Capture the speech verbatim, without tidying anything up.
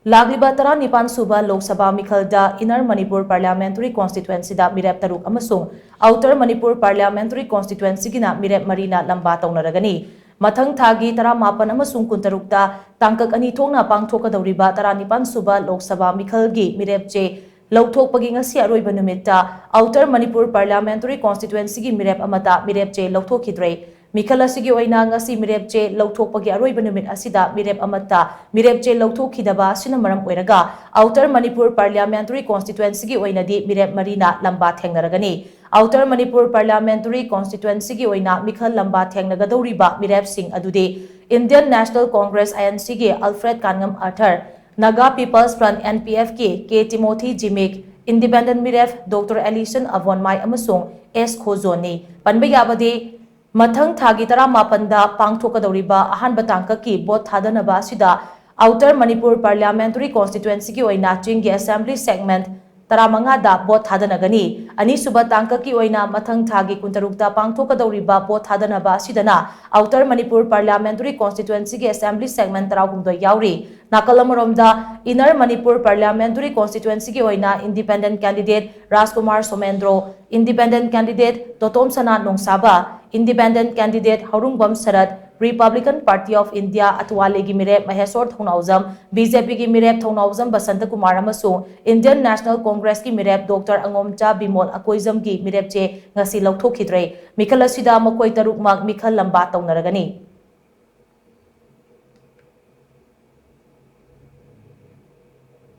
ꯂꯥꯛꯂꯤꯕ ꯇꯔꯥꯅꯤꯄꯥꯟ ꯁꯨꯕ Lok Sabha ꯃꯤꯈꯜꯗ Inner Manipur Parliamentary Constituencyꯗ ꯃꯤꯔꯦꯞ ꯇꯔꯨꯛ ꯑꯃꯁꯨꯡ Outer Manipur Parliamentary Constituencyꯒꯤꯅ ꯃꯤꯔꯦꯞ ꯃꯔꯤꯅ ꯂꯝꯕꯥ ꯇꯧꯅꯔꯒꯅꯤ꯫ ꯃꯊꯪ ꯊꯥꯒꯤ ꯇꯔꯥꯃꯥꯄꯟ ꯑꯃꯁꯨꯡ ꯀꯨꯟꯇꯔꯨꯛꯇ ꯇꯥꯡꯀꯛ ꯑꯅꯤ ꯊꯣꯛꯅ ꯄꯥꯡꯊꯣꯛꯀꯗꯧꯔꯤꯕ ꯇꯔꯥꯅꯤꯄꯥꯟ ꯁꯨꯕ ꯂꯣꯛ ꯁꯚꯥ ꯃꯤꯈꯜꯒꯤ ꯃꯤꯔꯦꯞ ꯆꯦ ꯂꯧꯊꯣꯛꯄꯒꯤ ꯉꯁꯤ ꯑꯔꯣꯏꯕ ꯅꯨꯃꯤꯠꯇ Outer Manipur Parliamentary Constituencyꯒꯤ ꯃꯤꯔꯦꯞ ꯑꯃꯠꯇ ꯃꯤꯔꯦꯞ ꯆꯦ ꯂꯧꯊꯣꯛꯈꯤꯗ꯭ꯔꯦ꯫ ꯃꯤꯈꯜ ꯑꯁꯤꯒꯤ ꯑꯣꯏꯅ ꯉꯁꯤ ꯃꯤꯔꯦꯞ ꯆꯦ ꯂꯧꯊꯣꯛꯄꯒꯤ ꯑꯔꯣꯏꯕ ꯅꯨꯃꯤꯠ ꯑꯁꯤꯗ ꯃꯤꯔꯦꯞ ꯑꯃꯠꯇ ꯃꯤꯔꯦꯞ ꯆꯦ ꯂꯧꯊꯣꯛꯈꯤꯗꯕ ꯑꯁꯤꯅ ꯃꯔꯝ ꯑꯣꯏꯔꯒ Outer Manipur Parliamentary Constituencyꯒꯤ ꯑꯣꯏꯅꯗꯤ ꯃꯤꯔꯦꯞ ꯃꯔꯤꯅ ꯂꯝꯕꯥ ꯊꯦꯡꯅꯔꯒꯅꯤ꯫ Outer Manipur Parliamentary Constituencyꯒꯤ ꯑꯣꯏꯅ ꯃꯤꯈꯜ ꯂꯝꯕꯥ ꯊꯦꯡꯅꯒꯗꯧꯔꯤꯕ ꯃꯤꯔꯦꯞꯁꯤꯡ ꯑꯗꯨꯗꯤ Indian National Congress, INCꯒꯤ Alfred Kanngam Arthur, Naga People's Front, NPFꯀꯤ K Timothy Zimik, Independent ꯃꯤꯔꯦꯞ Doctor Alison Avonmai ꯑꯃꯁꯨꯡ S Khojonni꯫ ꯄꯟꯕ ꯌꯥꯕꯗꯤ, ꯃꯊꯪ ꯊꯥꯒꯤ ꯇꯔꯥꯃꯥꯄꯟꯗ ꯄꯥꯡꯊꯣꯛꯀꯗꯧꯔꯤꯕ ꯑꯍꯥꯟꯕ ꯇꯥꯡꯀꯛꯀꯤ ꯚꯣꯠ ꯊꯥꯗꯅꯕ ꯑꯁꯤꯗ Outer Manipur Parliamentary Constituencyꯒꯤ ꯑꯣꯏꯅ ꯆꯤꯡꯒꯤ Assembly Segment ꯇꯔꯥꯃꯉꯥꯗ ꯚꯣꯠ ꯊꯥꯗꯅꯒꯅꯤ꯫ ꯑꯅꯤꯁꯨꯕ ꯇꯥꯡꯀꯛꯀꯤ ꯑꯣꯏꯅ ꯃꯊꯪ ꯊꯥꯒꯤ ꯀꯨꯟꯇꯔꯨꯛꯇ ꯄꯥꯡꯊꯣꯛꯀꯗꯧꯔꯤꯕ ꯚꯣꯠ ꯊꯥꯗꯅꯕ ꯑꯁꯤꯗꯅ Outer Manipur Parliamentary Constituencyꯒꯤ Assembly Segment ꯇꯔꯥꯍꯨꯝꯗꯣꯏ ꯌꯥꯎꯔꯤ꯫ ꯅꯥꯀꯜ ꯑꯃꯔꯣꯝꯗ Inner Manipur Parliamentary Constituencyꯒꯤ ꯑꯣꯏꯅ Independent Candidate Rajkumar Somendro, Independent Candidate ꯇꯣꯇꯣꯝꯁꯅꯥ ꯅꯣꯡꯁꯥꯕ, Independent Candidate ꯍꯧꯔꯨꯡꯕꯝ shirt, Republican Party of India ꯑꯊꯋꯥꯂꯤꯒꯤ ꯃꯤꯔꯦꯞ ꯃꯍꯦꯁꯣꯔ ꯊꯧꯅꯥꯎꯖꯝ, BJPꯒꯤ ꯃꯤꯔꯦꯞ ꯊꯧꯅꯥꯎꯖꯝ ꯕꯁꯟꯇꯀꯨꯃꯥꯔ ꯑꯃꯁꯨꯡ Indian National Congressꯀꯤ ꯃꯤꯔꯦꯞ Doctor ꯑꯉꯣꯝꯆꯥ ꯕꯤꯃꯣꯜ ꯑꯀꯣꯏꯖꯝꯒꯤ ꯃꯤꯔꯦꯞ ꯆꯦ ꯉꯁꯤ ꯂꯧꯊꯣꯛꯈꯤꯗ꯭ꯔꯦ꯫ ꯃꯤꯈꯜ ꯑꯁꯤꯗ ꯃꯈꯣꯏ ꯇꯔꯨꯛꯃꯛ ꯃꯤꯈꯜ ꯂꯝꯕꯥ ꯇꯧꯅꯔꯒꯅꯤ꯫